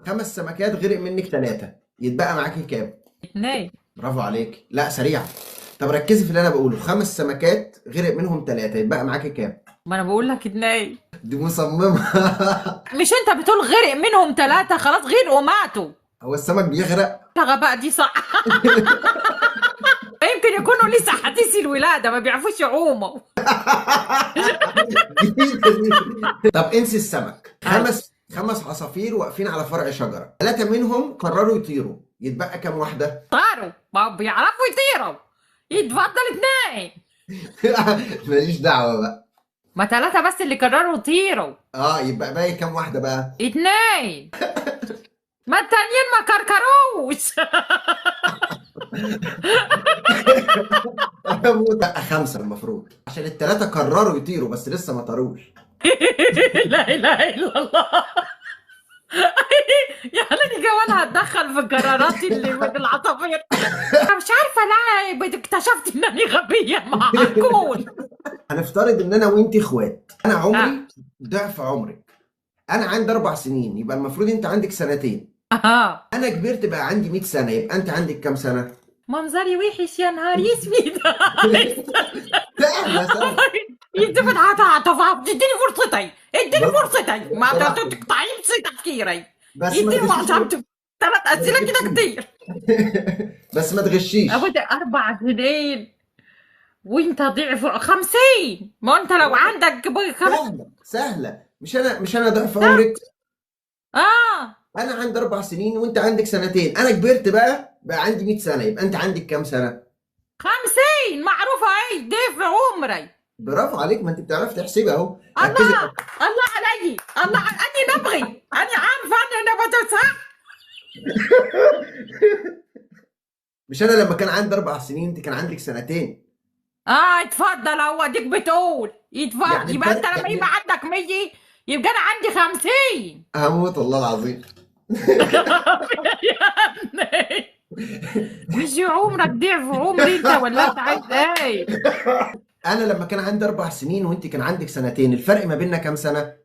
خمس سمكات غرق منك ثلاثة، يتبقى معاكي كام؟ اتنين. برافو عليك، لا سريعة. طب ركزي في اللي انا بقوله، خمس سمكات غرق منهم ثلاثة، يتبقى معاكي كام؟ ما انا بقول لك اتنين. دي مصممة. مش انت بتقول غرق منهم ثلاثة؟ خلاص غرقوا ماتوا. هو السمك بيغرق؟ غباء دي صح. يمكن يكونوا لسه حديثي الولادة ما بيعرفوش يعوموا. طب انسي السمك. خمس عصافير واقفين على فرع شجرة، ثلاثة منهم قرروا يطيروا، يتبقى كام واحدة؟ طاروا، ما بيعرفوا يطيروا، يتفضل اتنين. ماليش دعوة بقى. ما ثلاثة بس اللي قرروا يطيروا. اه يبقى باقي كام واحدة بقى؟ اتنين. ما التانيين ما كركروش. بقى خمسة المفروض، عشان الثلاثة قرروا يطيروا بس لسه ما طاروش. لا اله الا الله. يعني انا كمان هتدخل في القرارات اللي من العصافير. انا مش عارفه، لا اكتشفت انني غبية معقول. هنفترض ان انا وانت اخوات، انا عمري ضعف عمرك، انا عندي 4 سنين، يبقى المفروض انت عندك سنتين. انا كبرت بقى عندي 100 سنة، يبقى انت عندك كام سنة؟ منظري وحش يا نهار اسود. سهلة سهلة. اديني فرصتي، اديني فرصتي، ما تقطعيش تفكيري. بس ما اديني تغشيش. 3 اسئلة كده كتير. بس ما تغشيش. ابدا 4 سنين وانت ضعف 50. ما انت لو عندك سهلة سهلة. مش انا ضعف عمرك. انا عندي 4 سنين وانت عندك سنتين، انا كبرت بقى عندي 100 سنة، يبقى انت عندك كام سنة؟ 50. معروفة ايه ضعف عمري. برافو عليك، ما انت بتعرفي تحسبي اهو. الله الله علي، الله اني نبغي، انا عارفه انا نبغي صح. مش انا لما كان عندي 4 سنين انت كان عندك سنتين. اتفضل اهو، اديك بتقول يتفضل. يعني يبقى انت لما يبقى عندك 100 يبقى انا عندي 50. هموت والله العظيم. مش عمرك ضعف عمري انت ولا انت عايز ايه؟ انا لما كان عندي 4 سنين وانت كان عندك سنتين، الفرق ما بيننا كام سنة؟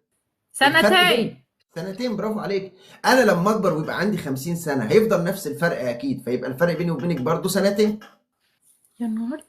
سنتين. سنتين. برافو عليك. انا لما اكبر ويبقى عندي 50 سنة هيفضل نفس الفرق اكيد، فيبقى الفرق بيني وبينك برضه سنتين. يا نهار.